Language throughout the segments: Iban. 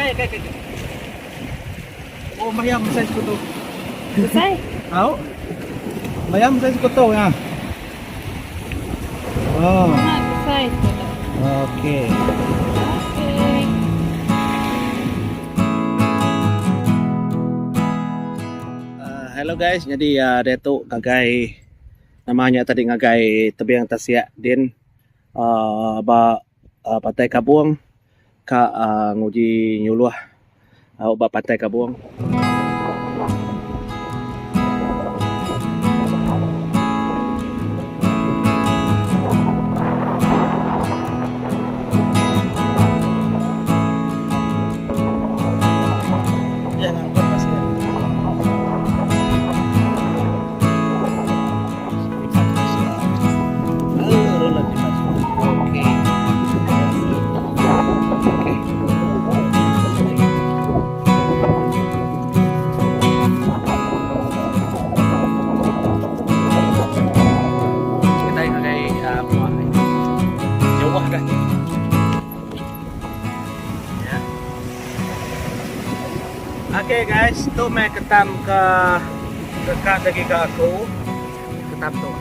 Akai akai akai. Oh mayam size ku tu. Besai. Au. Mayam size ku tu ya. Oh. Besai ku tu. Okey. Okey. Uh, hello guys, jadi uh, dia tu ngagai nama nya tadi ngagai tebing tasik din uh, ba uh, Pantai Kabung ka uh, nguji nyuluh uh, ba Pantai Kabung. Ya, ngangkut pasir. Okay guys, tu meh ketam ke dekat lagi ke aku. Ketam tu.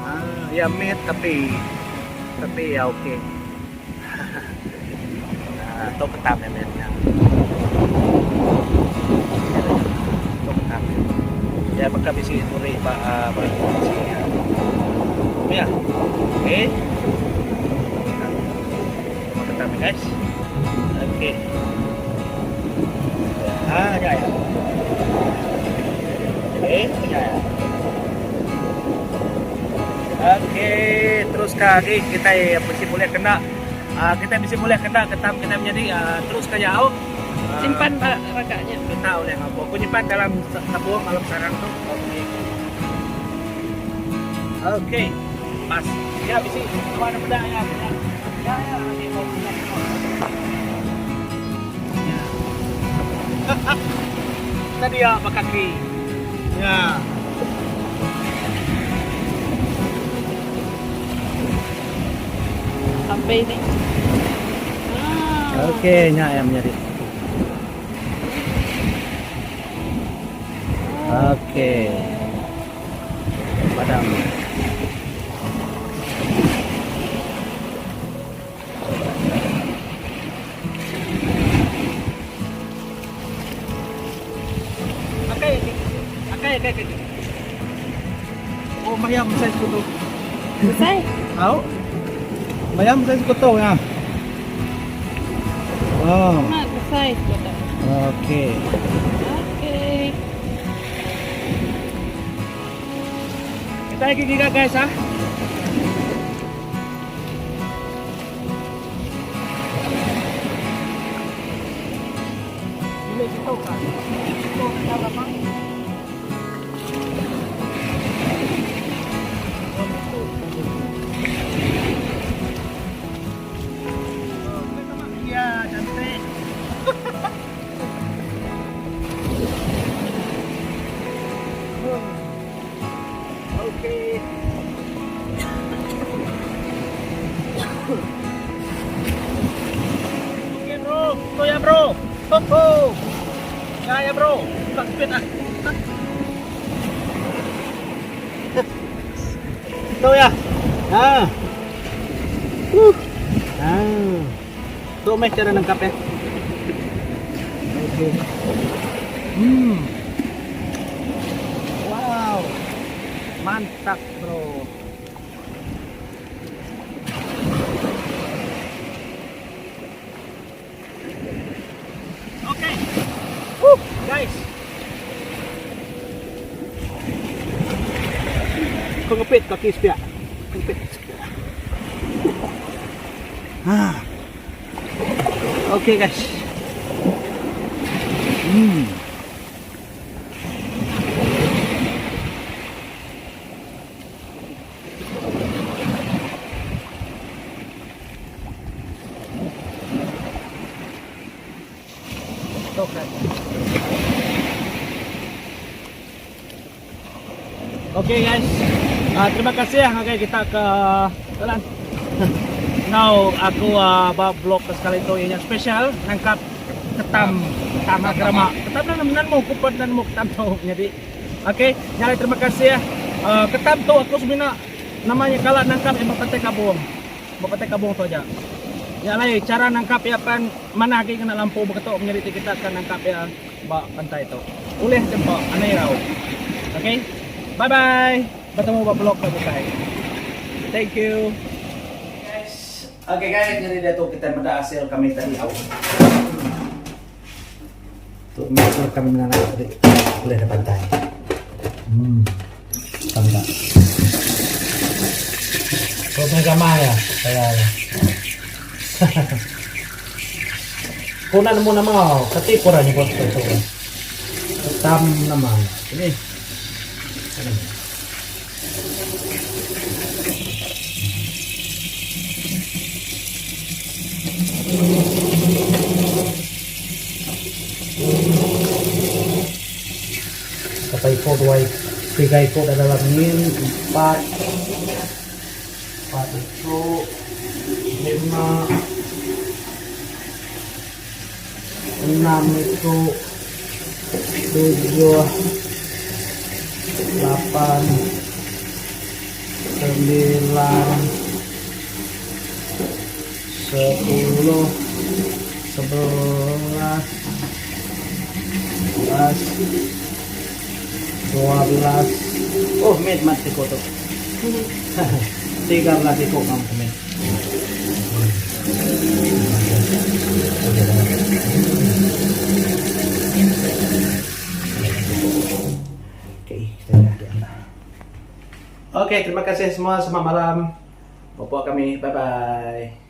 Ah, ya mit tapi tapi ya okey. Ah, tu ketam ya mit ya. Tu ketam ya. Ya baka bisi duri ba ah, ba bisi ya. Ya. Okey. Ketam guys. Okey. Ah, ya ya. Okey, ya ya. Okey, terus ke agi kita mesti boleh kena uh, kita mesti boleh kena ketam kita menjadi uh, terus ke jauh. Uh, Simpan pak rakanya. Kita boleh ngapo. Aku nyimpan dalam tabung dalam sarang tu. Okey. Okey. Pas. Ya bisi. Tuan peda ya. Ya ya. Ya. Tadi ya bakaki. Ya. Sampai ni. Ah. Okey, nya ayam nyadi. Okey. Padam. Akai, akai, akai, akai. Oh, mayam size ko to. Besai. Au. Mayam size ko to ya. Oh. Mak besai ko to. Okey. Okey. Kita lagi giga guys ah. Bila kita kan. Kita dah lama. Ya, cantik. Okey. Okey bro, tu ya bro. Ho ho. Ya ya bro. Tak speed ah. Tu ya. Ha. Uh. Ha. Tu meh cara nangkap ya. Okey. Hmm. Wow. Mantap bro. Okay. Woo, guys. Kau ngepit kaki sepiak. Ngepit sepiak. Ha. Okay guys. Hmm. Okay guys, uh, terima kasih ya ngagai kita ke jalan. Now aku uh, ba vlog ke sekali tu ianya special nangkap. Ketam ketam gerama. Ketam enda nemu ku pen enda nemu ketam tu nyadi. Okey, nya alai terima kasih. Uh, ketam tu aku semina nama nya kala nangkap iya ba Pantai Kabong. Ba Pantai Kabong tu aja. Nya alai chara nangkap iya pen manah agi ngena lampu beketu menyadi ti kita ka nangkap iya ba pantai tu. Ulih tempa anai irau. Okey. Bye bye. Betemu ba blog ke bukai. Thank you. Guys, okay guys, jadi diatu kita meda hasil kami tadi au. Tu meh hasil kami menanak tadi ulih da pantai. Hmm. Tanda. Tu meh gamai ya, saya ya. Ku enda nemu nama kati ku orang nyebut tu tu. Ketam nama ini. Berapa iko dua iko tiga iko da dalam nyin empat empat iko lima enam iko tujuh lapan sembilan sepuluh 11 11 12 oh mit mat siko tu 13 iko ngam kami Okay, kita dah diambil. Okay, terima kasih semua. Selamat malam. Bapa kami. Bye bye.